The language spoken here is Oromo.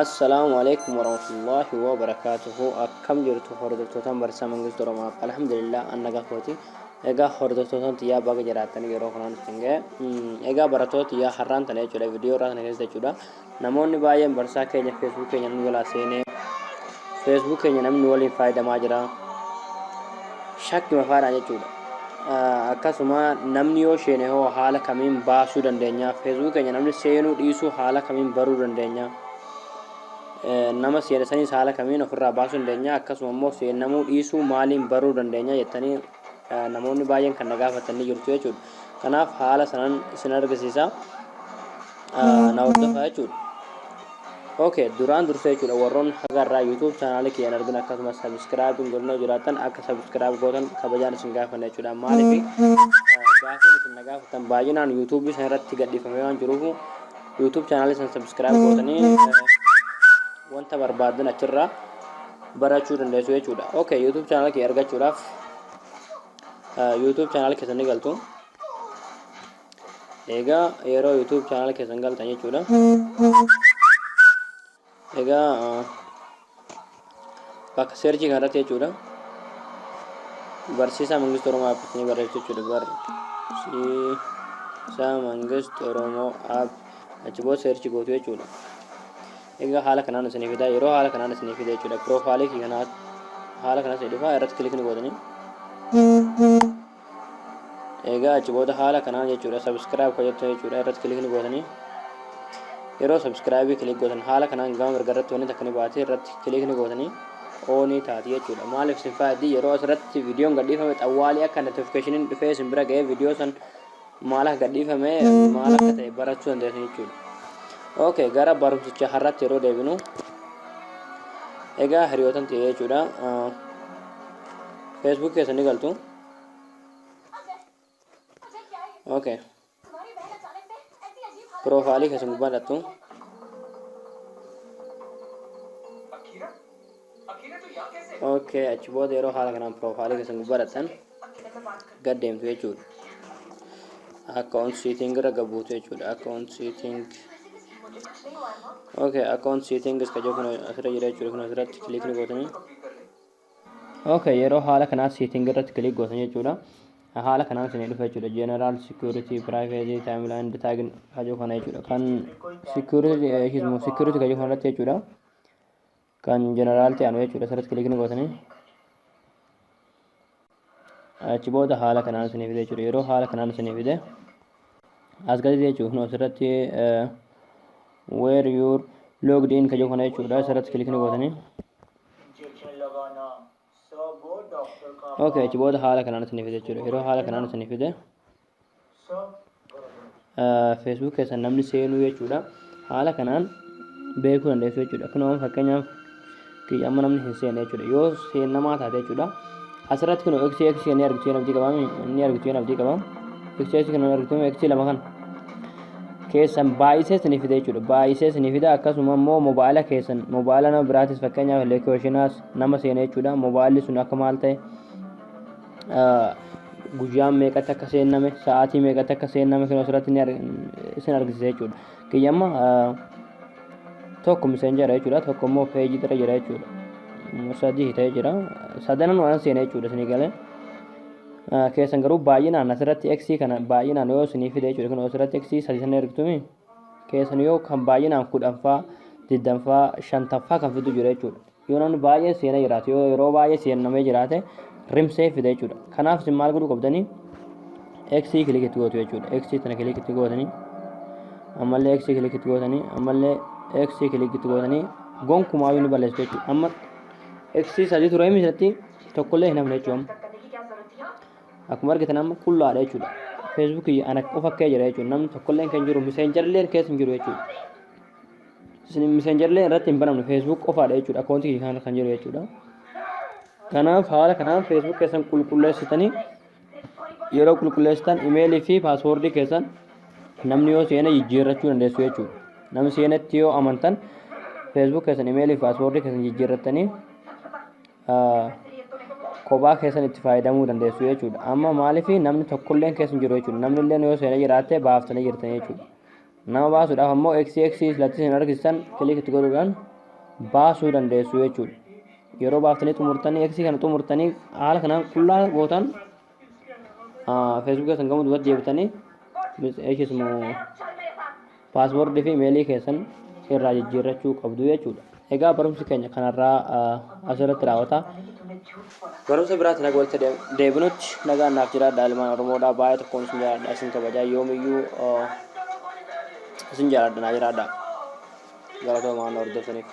Assalaamu Aleeykum Warahmatullaahi Wabarakaatuhu. Akkam jirtu hordoftootaan Barsiisaa Mangistuu Oromoo App? Alhamdulillah, an nagaa kooti. Egaa hordoftootaan tiyyaa, baga jiraattanii yeroo kanaan isin ga'e. Egaa barattoota tiyyaa, har'aan tana jechuudha, viidiyoo irraa kana keessatti jechuudha, namoonni baay'een barsiisaa keenya, Facebook keenya namni jalaa seenee, Facebook keenya namni waliin fayyadamaa jira shakkima faadhaan jechuudha. Akkasuma namni yoo seene hoo haala kamiin baasuu dandeenya? Facebook keenya namni seenuu dhiisuu haala kamiin baruu dandeenya? Nama seene saniis haala kamiin ofirraa baasuu dandeenya? Akkasuma immoo seenamuu dhiisuu maaliin baruu dandeenya jettanii namoonni baay'een kan na gaafatan ni jirtu jechuudha. Kanaaf haala sanan isin argisiisa, na hordofaa jechuudha. Okay, duraan dursee jechuudha, warroonni haga irraa YouTube chaanaalii kiyya hin argin, akkasumas subscribe hin godhin yoo jiraattan, akka subscribe gootan kabajaan isin gaafanna jechuudha. Maaliif? Gaafiin isin na gaafattan baay'inaan YouTube san irratti gadhiifamee waan jiruuf, YouTube chaanaalii san subscribe gootanii wanta barbaaddan achirraa barachuu dandeessu jechuudha. Okay, YouTube chaanaalii kiyya argachuudhaaf YouTube chaanaalii keessan ni galtu. Egaa yeroo YouTube channel keessan galtan jechuudha. Egaa bakka searchii kanarratti jechuudha, Barsiisaa Mangistuu Oromoo App ni barreessu jechuudha. Barsiisaa Mangistuu Oromoo App, achi booda search gootu jechuudha. Egaa haala kanaan isinii fida. Yeroo haala kanaan isinii fida jechuudha, piroofaayilii kanaa haala kanaan isinii dhufa, irratti click ni gootanii. Egaa achi booda haala kanaan jechuudha, subscribe kan jettu jechuudha, irratti click ni gootanii. Yeroo subscribe click gootan, haala kanaan gama mirga irratti wanni takka ni baate, irratti click ni gootanii, on taati jechuudha. Maaliif isin fayyaddi? Yeroo asirratti viidiyoon gadhiifame xawwaalii akka notificationin dhufee isin bira ga'ee viidiyoo san maal akka gadhiifame, maal akka ta'e barachuu dandeessan jechuudha. Okay, gara barumsicha har'atti yeroo deebinu, egaa hiriyootan ta'e jechuudha, Facebook keessa ni galtu. Okay. Piroofaayilii keessan gubbaa hidhattu. Okay, achi booda yeroo haala kanaan piroofaayilii keessan gubbaa hidhattan, gad deemtu jechuudha. Account setting irra gad buutu jechuudha. Account setting. Okay, account settings ka jedhu kun asirra jira jechuudha. Kun asirratti click ni gootanii. Okay, yeroo haala kanaa setting irratti click gootan jechuudha. Haala kanaan isinii dhufa jechuudha. General, security, privacy, timeline, tagging kajoo kana jechuudha. Kan security ishiismu security kajoo kana irratti jechuudha. Kan general ta'an jechuudha. Asirratti click ni gootanii. Achi booda haala kanaan isinii fide jechuudha. Yeroo haala kanaan isinii fide, as gadi jechuudha. Kun asirratti where you logged in kajoo kana jechuudha. Asirratti click ni gootanii. Okay, achi booda haala kanaan isinii fide jechuudha. Yeroo haala kanaan isinii fide, Facebook keessan namni seenuu jechuudha. Haala kanaan beekuu dandeessu jechuudha. Kunoo fakkeenyaaf kiyya amma namni hin seenne jechuudha. Yoo seennamaa taate jechuudha, asirratti kunoo X X ni argitu yoo abdii qabaa, ni argitu yoo abdii qabaa. X X kan argitu, X lama kan keessan baay'isee isinii fida jechuudha. Baay'isee isinii fida. Akkasuma immoo mobaayila keessan, mobaayila nama biraatis, fakkeenyaaf locationaas nama seene jechuudha. Mobaayilli sun akka maal ta'e, guyyaan meeqatti akka seenname, sa'aatii meeqatti akka seenname kan asirratti ni isin argisiisa jechuudha. Kiyya amma tokko Messenger jechuudha, tokko immoo peejii irra jira jechuudha. Sadii ta'ee jira. Sadanan waan seene jechuudha isinii galee. Keessan garuu baay'inaan asirratti X kana baay'inaan yoo isinii fide jechuudha. Kun asirratti X sadii sana ergitumi keessan yoo kan baay'inaan 10ffaa, 20ffaa, 50ffaa kan fidu jira jechuudha. Yoo namni baay'een seenee jiraate, yoo yeroo baay'ee seenamee jiraate, rimsee fida jechuudha. Kanaaf isin maal godhuu qabdanii? X click itti gootu jechuudha. X tana click itti gootanii, ammallee X click itti gootanii, ammallee X click itti gootanii, gonkumaa ni balleessu jechuudha. Amma X sadii ture misirratti tokkollee hin hafne jechuudha. Akkuma argitan amma qullaadha jechuudha. Facebook ana qofa kee jira jechuudha. Namni tokkollee kan jiru, Messengerillee keessa hin jiru jechuudha. Isin Messengerillee irratti hin banamne, Facebook qofaadha jechuudha. Akkaawuntii kana kan jiru jechuudha. Kanaaf haala kanaan Facebook keessan qulqulleessitanii, yeroo qulqulleessitan imeelii fi paaswoordii keessan namni yoo seene jijjiirrachuu dandeessu jechuudha. Namni seenetti yoo amantan, Facebook keessan imeelii fi paaswoordii keessan jijjiirrattanii kophaa keessan itti fayyadamuu dandeessu jechuudha. Amma maaliif namni tokkolleen keessa hin jiru jechuudha. Namni illee yoo seenee jiraatte baaftanii jirtan jechuudha. Nama baasuudhaaf ammoo XX latti isin argisiisan click itti godhuudhaan baasuu dandeessu jechuudha. Yeroo baaftanii xumurtanii X kana xumurtanii haala kanaan qullaa gootan, Facebook keessan gama duubatti deebitanii isuma passwordii fi imeelii keessan irraa jijjiirrachuu qabdu jechuudha. Egaa barumsi keenya kanarraa asirratti raawwata. Barumsa biraatiin haga walitti deebinutti nagaan naaf jiraadha. Ilmaan Oromoodhaa, baay'ee tokkoon isin jaalladha, isin kabajaa, yoomiyyuu isin jaalladha, naa jiraadha. Galatoomaa waan hordoftaniif.